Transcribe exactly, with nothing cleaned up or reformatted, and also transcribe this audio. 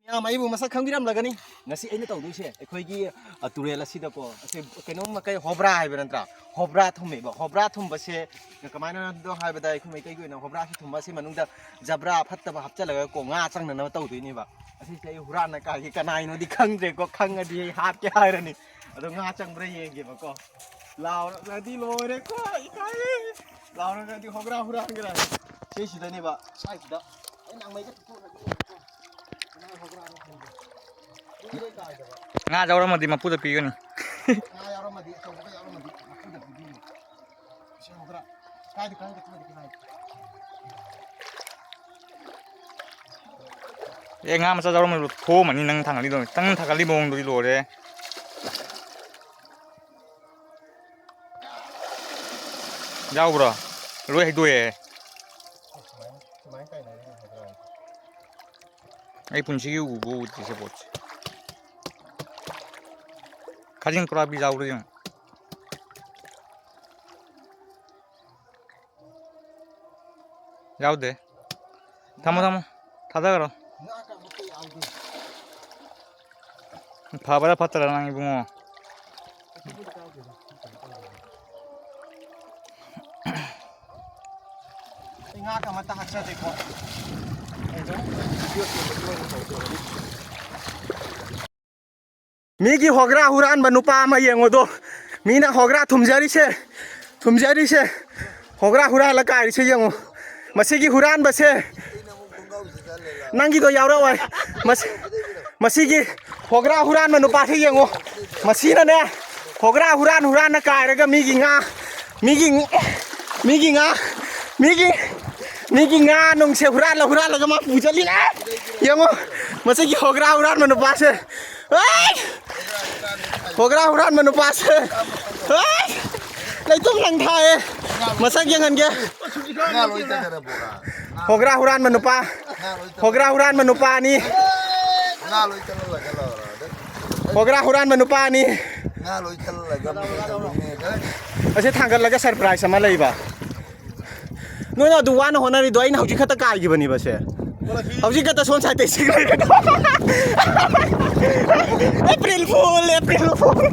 ꯃꯌꯥꯝ ꯑꯩꯕꯨ ꯃꯁꯛ ꯈꯪꯕꯤꯔꯝꯂꯒꯅꯤ꯫ ꯉꯁꯤ ꯑꯩꯅ ꯇꯧꯗꯣꯏꯁꯦ, ꯑꯩꯈꯣꯏꯒꯤ, ꯑ, ꯇꯨꯔꯦꯜ ꯑꯁꯤꯗꯀꯣ, ꯑꯁꯤ ꯀꯩꯅꯣꯝ ꯃꯈꯩ ꯍꯣꯕ꯭ꯔꯥ ꯍꯥꯏꯕ ꯅꯠꯇ꯭ꯔꯥ? ꯍꯣꯕ꯭ꯔꯥ ꯊꯨꯝꯃꯦꯕ꯫ ꯍꯣꯕ꯭ꯔꯥ ꯊꯨꯝꯕꯁꯦ ꯀꯃꯥꯏꯅꯅꯣ ꯍꯥꯏꯕꯗ, ꯑꯩꯈꯣꯏ ꯃꯩꯇꯩꯒꯤ ꯑꯣꯏꯅ ꯍꯣꯕ꯭ꯔꯥꯁꯤ ꯊꯨꯝꯕ ꯑꯁꯤ ꯃꯅꯨꯡꯗ ꯖꯕ꯭ꯔꯥ ꯐꯠꯇꯕ ꯍꯥꯞꯆꯤꯜꯂꯒꯀꯣ, ꯉꯥ ꯆꯪꯅꯅꯕ ꯇꯧꯗꯣꯏꯅꯦꯕ꯫ ꯑꯁꯤꯁꯦ ꯑꯩ ꯍꯨꯔꯥꯟꯅ ꯀꯥꯏꯒꯦ, ꯀꯅꯥꯏꯅꯣꯗꯤ ꯈꯪꯗ꯭ꯔꯦꯀꯣ, ꯈꯪꯉꯗꯤ ꯑꯩ ꯍꯥꯠꯀꯦ ꯍꯥꯏꯔꯅꯤ꯫ ꯑꯗꯣ ꯉꯥ ꯆꯪꯕ꯭ꯔꯥ ꯌꯦꯡꯒꯦꯕꯀꯣ꯫ ꯂꯥꯎꯔꯛꯂꯗꯤ ꯂꯣꯏꯔꯦꯀꯣ, ꯏꯀꯥꯏ꯫ ꯂꯥꯎꯔꯛꯂꯗꯤ ꯍꯣꯕ꯭ꯔꯥ ꯍꯨꯔꯥꯟꯈ꯭ꯔꯅꯤ꯫ ꯁꯤꯁꯤꯗꯅꯦꯕ, ꯁ꯭ꯋꯥꯏꯁꯤꯗ꯫ ꯑꯩ ꯅꯥꯃꯩꯒ ꯇꯨꯊꯣꯛꯈ꯭ꯔꯒꯦ ꯌꯦꯡꯉꯨꯀꯣ꯫ ꯀꯃꯥꯏꯅ ꯍꯣꯕ꯭ꯔꯥꯅꯣ ꯈꯪꯗꯦ꯫ ꯌꯨꯝꯗꯩ ꯀꯥꯏꯗꯕ꯫ ꯉꯥ ꯌꯥꯎꯔꯝꯃꯗꯤ ꯃꯄꯨꯗ ꯄꯤꯒꯅꯤ꯫ ꯉꯥ ꯌꯥꯎꯔꯝꯃꯗꯤ, ꯑꯆꯧꯕꯒ ꯌꯥꯎꯔꯝꯃꯗꯤ ꯃꯄꯨꯗ ꯄꯤꯕꯤꯅꯤ꯫ ꯁꯤ ꯍꯣꯕ꯭ꯔꯥ꯫ ꯀꯥꯏꯗꯦ, ꯀꯥꯏꯗꯦ, ꯀꯥꯏꯗꯦ, ꯀꯥꯏꯗꯦ꯫ ꯑꯦ, ꯉꯥ ꯃꯆꯥ ꯌꯥꯎꯔꯝꯃꯗꯤ ꯊꯣꯛꯑꯝꯃꯅꯤ ꯅꯪ ꯊꯥꯡꯒꯠꯂꯤꯗꯣ꯫ ꯅꯪ ꯊꯥꯡꯒꯠꯂꯤ ꯃꯑꯣꯡꯗꯨꯗꯤ ꯂꯣꯏꯔꯦ꯫ ꯌꯥꯎꯕ꯭ꯔꯣ? ꯂꯣꯏ ꯍꯩꯗꯣꯛꯑꯦ꯫ ꯁꯨꯃꯥꯏꯅ, ꯁꯨꯃꯥꯏꯅ ꯇꯥꯏꯅꯔꯤꯅꯦ ꯍꯥꯏꯕ꯭ꯔꯥ? ꯑꯩ ꯄꯨꯟꯁꯤꯒꯤ ꯎꯕꯨ ꯎꯗ꯭ꯔꯤ ꯁꯤ ꯄꯣꯠꯁꯦ꯫ ꯈꯥꯖꯤꯡ ꯄꯨꯔꯥ ꯕꯤꯖꯥꯎꯗ ꯌꯦꯡꯉꯨ꯫ ꯌꯥꯎꯗꯦ꯫ ꯊꯝꯃꯣ, ꯊꯝꯃꯣ꯫ ꯊꯥꯗꯈ꯭ꯔꯣ꯫ ꯉꯥ ꯀꯥꯡꯂꯨꯞꯇ ꯌꯥꯎꯗꯦ꯫ ꯐꯕ꯭ꯔꯥ ꯐꯠꯇ꯭ꯔꯥ ꯅꯪ ꯏꯕꯨꯡꯉꯣ? ꯑꯩ ꯉꯥ ꯑꯃꯠꯇ ꯍꯥꯠꯆꯗꯦꯀꯣ꯫ ꯑꯩ ꯑꯗꯨꯝ video ꯁꯦꯝꯕꯒꯤ ꯑꯣꯏꯅ ꯇꯧꯖꯕꯅꯤ꯫ ꯃꯤꯒꯤ ꯍꯣꯒ꯭ꯔꯥ ꯍꯨꯔꯥꯟꯕ ꯅꯨꯄꯥ ꯑꯃ ꯌꯦꯡꯉꯨꯗꯣ꯫ ꯃꯤꯅ ꯍꯣꯒ꯭ꯔꯥ ꯊꯨꯝꯖꯔꯤꯁꯦ, ꯊꯨꯝꯖꯔꯤꯁꯦ꯫ ꯍꯣꯒ꯭ꯔꯥ ꯍꯨꯔꯥꯜꯂ ꯀꯥꯏꯔꯤꯁꯦ ꯌꯦꯡꯉꯨ꯫ ꯃꯁꯤꯒꯤ ꯍꯨꯔꯥꯟꯕꯁꯦ꯫ ꯅꯪꯒꯤꯗꯣ ꯌꯥꯎꯔꯛꯑꯣꯏ꯫ ꯃꯁꯤ-, ꯃꯁꯤꯒꯤ ꯍꯣꯒ꯭ꯔꯥ ꯍꯨꯔꯥꯟꯕ ꯅꯨꯄꯥꯁꯦ ꯌꯦꯡꯉꯨ꯫ ꯃꯁꯤꯅꯅꯦ, ꯍꯣꯒ꯭ꯔꯥ ꯍꯨꯔꯥꯟ ꯍꯨꯔꯥꯟꯅ ꯀꯥꯏꯔꯒ ꯃꯤꯒꯤ ꯉꯥ, ꯃꯤꯒꯤ, ꯃꯤꯒꯤ ꯉꯥ, ꯃꯤꯒꯤ, ꯃꯤꯒꯤ ꯉꯥ ꯅꯨꯡꯁꯦ ꯍꯨꯔꯥꯜꯂ ꯍꯨꯔꯥꯜꯂꯒ ꯃꯥ ꯄꯨꯖꯜꯂꯤꯅꯦ꯫ ꯌꯦꯡꯉꯨ, ꯃꯁꯤꯒꯤ ꯍꯣꯒ꯭ꯔꯥ ꯍꯨꯔꯥꯟꯕ ꯅꯨꯄꯥꯁꯦ꯫ ꯑꯩ! ꯍꯣꯒ꯭ꯔꯥ ꯍꯨꯔꯥꯟꯕ ꯅꯨꯄꯥꯁꯦ꯫ ꯑꯩ! ꯂꯩꯇꯨꯝ ꯂꯪ ꯊꯥꯏꯌꯦ꯫ ꯃꯁꯛ ꯌꯦꯡꯍꯟꯒꯦ꯫ ꯉꯥ ꯂꯣꯏ ꯆꯠꯈ꯭ꯔꯕꯣ? ꯍꯣꯒ꯭ꯔꯥ ꯍꯨꯔꯥꯟꯕ ꯅꯨꯄꯥ꯫ ꯉꯥ ꯂꯣꯏ ꯆꯠꯈ꯭ꯔꯕꯣ? ꯍꯣꯒ꯭ꯔꯥ ꯍꯨꯔꯥꯟꯕ ꯅꯨꯄꯥ ꯑꯅꯤ꯫ ꯉꯥ ꯂꯣꯏ ꯆꯠꯍꯜꯂꯒ ꯂꯧꯔꯣ꯫ ꯍꯣꯒ꯭ꯔꯥ ꯍꯨꯔꯥꯟꯕ ꯅꯨꯄꯥ ꯑꯅꯤ꯫ ꯉꯥ ꯂꯣꯏ ꯆꯠꯍꯜꯂꯒ ꯂꯧꯔꯣ꯫ ꯑꯁꯤ ꯊꯥꯡꯒꯠꯂꯒ surprise ꯑꯃ ꯂꯩꯕ꯫ ꯅꯣꯏꯅ ꯑꯗꯨ ꯋꯥꯅ ꯍꯣꯠꯅꯔꯤꯗꯣ ꯑꯩꯅ ꯍꯧꯖꯤꯛ ꯈꯛꯇ ꯀꯥꯏꯈꯤꯕꯅꯦꯕ ꯁꯦ꯫ ꯍꯧꯖꯤꯛ ꯈꯛꯇ ꯁꯣꯝ ꯁꯥꯏꯗꯇꯩ ꯁꯤꯈ꯭ꯔꯦ꯫ April Fool, April Fool꯫